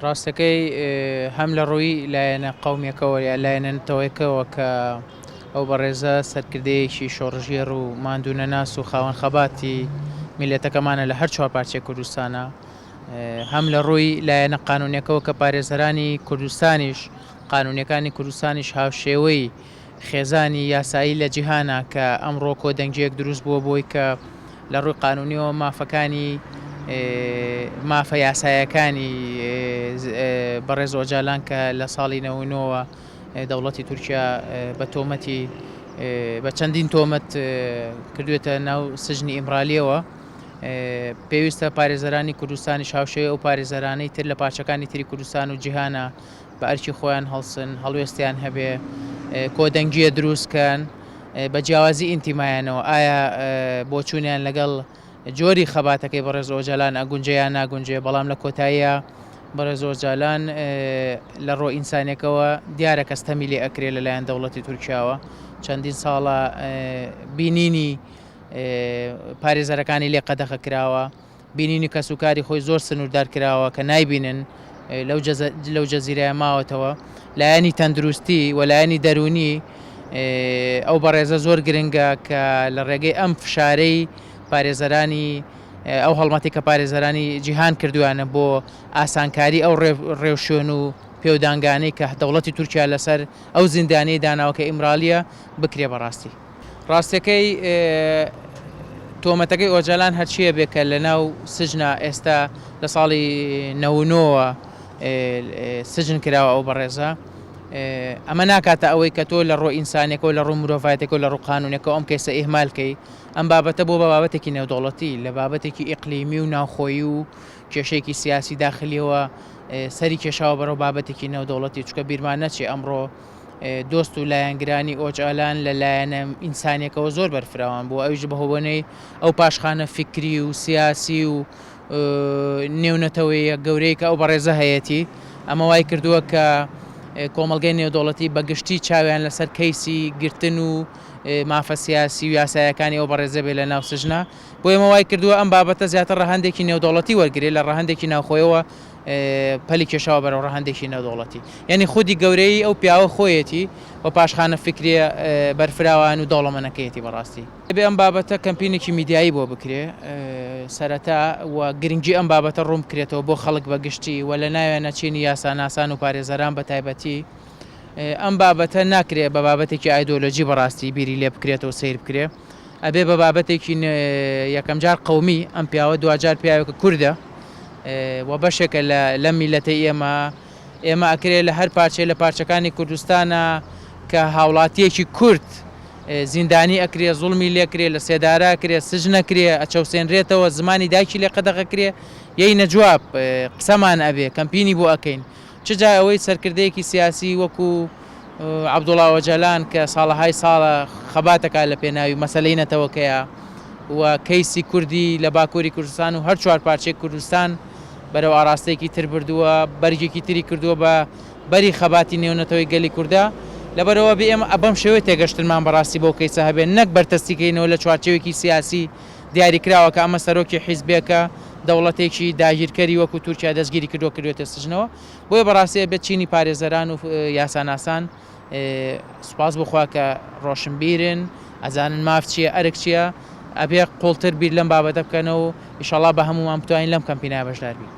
ڕاستەکەی هەم لە ڕووی لایەنە قەومیەکەوە یا لایەنە نەتەوەیەکەوە کە ئەو بەڕێزە سەرکردەیەکی شۆڕشگێڕ و ماندوونەناس و خاوەن خەباتی میللەتەکەمانە لە هەر چوار پارچەی کوردستانە، هەم لە ڕووی لایەنە قانونیەکەوە کە پارێزەرانی کوردستانیش قانونیەکانی کوردستانیش هاوشێوەی خێزانی یاسایی لە جیهانا کە ئەمڕۆ کۆدەنگیەک دروست بووە بۆی کە لە ڕووی قانونیەوە مافەکانی مافە یاسایەکانی بەڕێز ئۆجالان کە لە ساڵی 99ەوە دەوڵەتی تورکیا بە تۆمەتی بە چەندین تۆمەت کردوێتە ناو سجنی ئیمرالیەوە پێویستە پارێزەرانی کوردستانیش هاوشێوەی ئەو پارێزەرانەی تر لە پارچەکانی تری کوردستان و جیهانە بە ئەرکی خۆیان هەڵسن، هەڵوێستیان هەبێ، کۆدەنگییە دروست کەن، بە جیاوازی ئینتیمایانەوە ئایا بۆچوونیان لەگەڵ جۆری خەباتەکەی بەڕێز ئۆجالان ئەگونجێ یان ناگونجێ، بەڵام لە کۆتاییا بەڕێز ئۆجالان لە ڕۆ ئینسانیەکەوە دیارە کە ستەمی لێ ئەکرێ لەلایەن دەوڵەتی تورکیاوە، چەندین ساڵە بینینی پارێزەرەکانی لێ قەدەخە کراوە. بینینی کەسوکاری خۆی زۆر سنووردار کراوە کە نایبینن لەو جەزیرەیە ماوەتەوە. لایەنی تەندروستی و لایەنی دەروونی ئەو بەڕێزە زۆر گرنگە کە لە ڕێگەی ئەم فشارەی پارێزەرانی ئەو هەڵمەتی کە پارێزەرانی جیهان کردویانە بۆ ئاسانکاری ئەو ڕێوشوێن و پێودانگانەی کە دەوڵەتی تورکیا لەسەر ئەو زیندانیەی داناوە کە ئیمرالیە بکرێ بەڕاستی. ڕاستیەکەی تۆمەتەکەی ئۆجالان هەرچیە بێ کە لەناو سجنا ئێستا لە ساڵی نەوەنۆوە سجن کراوە ئەو بەڕێزە ئەمە ناکاتە ئەوەی کە تۆ لە ڕۆ ئینسانێکەوە لە ڕوو مرۆڤایەتێکەوە لە ڕوو قانونێکەوە ئەم کەیسە ئیهمال کەی ئەم بابەتە بۆ بە بابەتێکی نێودەوڵەتی لە بابەتێکی ئیقلیمی و ناوخۆیی و کێشەیەکی سیاسی داخلیەوە سەری کێشاوە بەرەو بابەتێکی نێودەوڵەتی چونکە بیرمان نەچێ ئەمڕۆ دۆست و لایەنگرانی ئۆجالان لە لایەنە ئینسانیەکەوە زۆر بەرفراوان بووە، ئەویش بەهۆبۆنەی ئەو پاشخانە فیکری و سیاسی و نێونەتەوەیە گەورەی کە ئەو بەڕێزە هەیەتی، ئەمە وای کردووە کە کۆمەڵگەی نێودەوڵەتی بە گشتی چاویان لەسەر کەیسی گرتن و مافە سیاسی و یاسایەکانی ئەو بەڕێزە بێ لە ناو سجنا، بۆ ئێمە وای کردووە ئەم بابەتە زیاتر ڕەهەندێکی نێودەوڵەتی وەرگرێ لە ڕەهەندێکی ناوخۆیەوە پەلی کێشاوە بەرەو ڕەهەندێکی نێودەوڵەتی. یانی خودی گەورەیی ئەو پیاوە خۆیەتی و پاشخانە فیکرییە بەرفراوان و دەوڵەمەنەکەیەتی بەڕاستی. دەبێ ئەم بابەتە کەمپینێکی میدیایی بۆ بکرێ سەرەتا و گرنگی ئەم بابەتە ڕوون بکرێتەوە بۆ خەڵک بە گشتی و لە ناویانە چینی یاساناسان و پارێزەران بە تایبەتی. ئەم بابەتە ناکرێ بە بابەتێکی ئایدۆلۆژی بەڕاستی بیری لێ بکرێتەوە سەیر بکرێ. ئەبێ بە بابەتێکی یەکەمجار قەومی، ئەم پیاوە دواجار پیاوێکە کوردە و بەشێکە لە لەم میللەتەی ئێمە، ئێمە ئەکرێ لە هەر پارچەی لە پارچەکانی کوردستانا کە هاوڵاتیەکی کورد زیندانی ئەکرێ، زوڵمی لێکرێ، لە سێدارە ئەکرێ، سجن ئەکرێ، ئەچەوسێنرێتەوە، زمانی دایکی لێ قەدەغە کرێ، یەینە جواب قسەمان ئەبێ، کەمپینی بۆ ئەکەین. چ جای ئەوەی سەرکردەیەکی سیاسی وەکو عەبدوڵا ئۆجالان کە ساڵەهای ساڵە خەبات دەکات لە پێناوی مەسەلەی نەتەوەکەیا و کەیسی کوردی لە باکووری کوردستان و هەر چوار پارچەی کوردستان بەرەو ئاراستەیەکی تر بردووە، بەرگێکی تری کردووە بە بەری خەباتی نێونەتەوەی گەلی کوردا. لەبەرئەوە ئەبێ ئێمە بەم شێوەیە تێگەشتنمان بەڕاستی بەو کەیسە هەبێ نەک بەرتەسکی کەینەوە لە چوارچێوەیەکی سیاسی دیاریکراوە کە ئەمە سەرۆکی حیزبێکە دەوڵەتێکی داگیرکەری وەکو تورکیا دەستگیری کردووە کردوێتە سجنەوە بۆیە بەڕاستی ئەبێت چینی پارێزەران و یاساناسان سوپاس بۆ خوا کە ڕۆشنبیرن ئەزانن ماف چییە ئەرک چییە ئەبێ قوڵتر بیر لەم بابەتە بکەنەوە و ئیشەڵا بە هەموومان بتوانین لەم کەمپینە بەشدار بین.